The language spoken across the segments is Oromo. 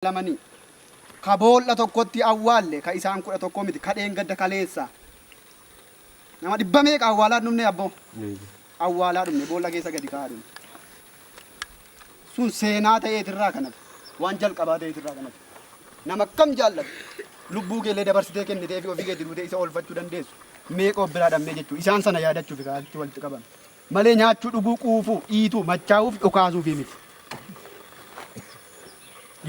Awwaalamanii ka boolla tokkotti awwaalle ka isaan 11 miti, ka dheengadda kaleessa nama dhibba meeqa awwaalaa dhumne abboo, awwaalaa dhumne, boolla keessa gadi kaa'aa dhumne. Sun seenaa ta'eetirraa kanatu waan jalqabaa ta'eetirraa kanatu nama akkam jaallatu lubbuu keellee dabarsitee kennitee fi ofii keetti duutee isa oolfachuu dandeessu meeqa of biraa dhabnee jechuu. Isaan sana yaadachuuf kaasitti walitti qabame malee nyaachuu, dhuguu, quufuu, dhiituu, machaa'uuf, dhukaasuufii miti.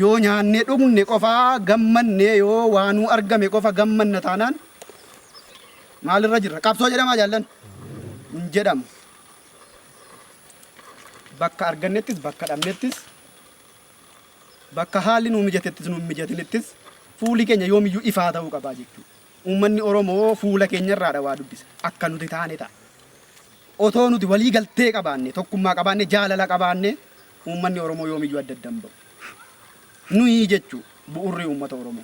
Yoo nyaannee dhugne qofaa gammannee, yoo waanuu argame qofa gammanna taanaan maalirra jirra? Qabsoo jedhamaa jaallan? Hin jedhamu. Bakka argannettis, bakka dhabnettis, bakka haalli nuu mijatettis nuu hin mijatinittis fuuli keenya yoomiyyuu ifaa ta'uu qabaa jechuudha. Uummanni Oromoo fuula keenyarraadha waa dubbisa. Akka nuti taane ta'a. Otoo nuti walii galtee qabaanne, tokkummaa qabaanne, jaalala qabaanne, uummanni Oromoo yoomiyyuu adda adda hin ba'u. Nuyi jechuu bu'urri uummata Oromoo.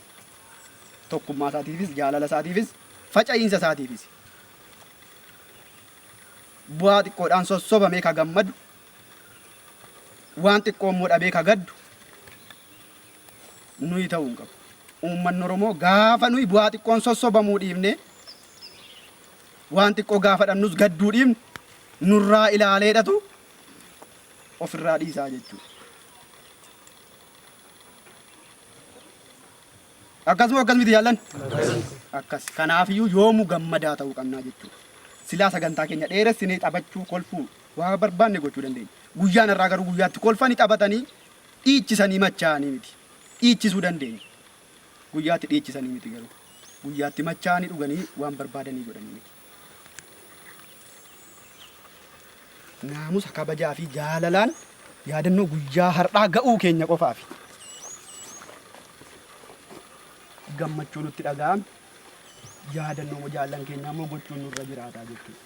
Tokkummaa isaatiifis, jaalala isaatiifis, faca'iinsa isaatiifis. Bu'aa xiqqoodhaan sossobamee ka gammadu, waan xiqqoo immoo dhabee ka gaddu nuyi ta'uu hin qabu. Uummanni Oromoo gaafa nuyi bu'aa xiqqoon sossobamuu dhiifne, waan xiqqoo gaafa dhabnus gadduu dhiifne, nurraa ilaaleedhatu ofirraa dhiisaa jechuudha. Akkasuma akkas miti jaallan? Akkas. Kanaafiyyuu yoomuu gammadaa ta'uu qabnaa jechuudha. Silaa sagantaa keenya dheeressinee taphachuu, kolfuu, waa barbaanne gochuu dandeenya. Guyyaan har'aa garuu guyyaatti kolfanii taphatanii dhiichisanii machaa'anii miti. Dhiichisuu dandeenya. Guyyaatti dhiichisanii miti garuu. Guyyaatti machaa'anii dhuganii waan barbaadanii godhanii miti. Naamusa, kabajaa fi jaalalaan yaadannoo guyyaa har'aa ga'uu keenya qofaafi. Gammachuu nutti dhaga'ame yaadannoo jaallan keenyaa immoo gochuun nurra jiraata jechuudha.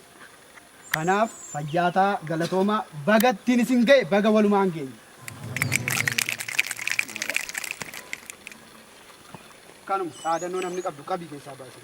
Kanaaf fayyaataa, galatoomaa, baga ittiin isin ga'e, baga walumaan geenye. Kanuma dhaadannoo namni qabdu qabii keessaa baasi.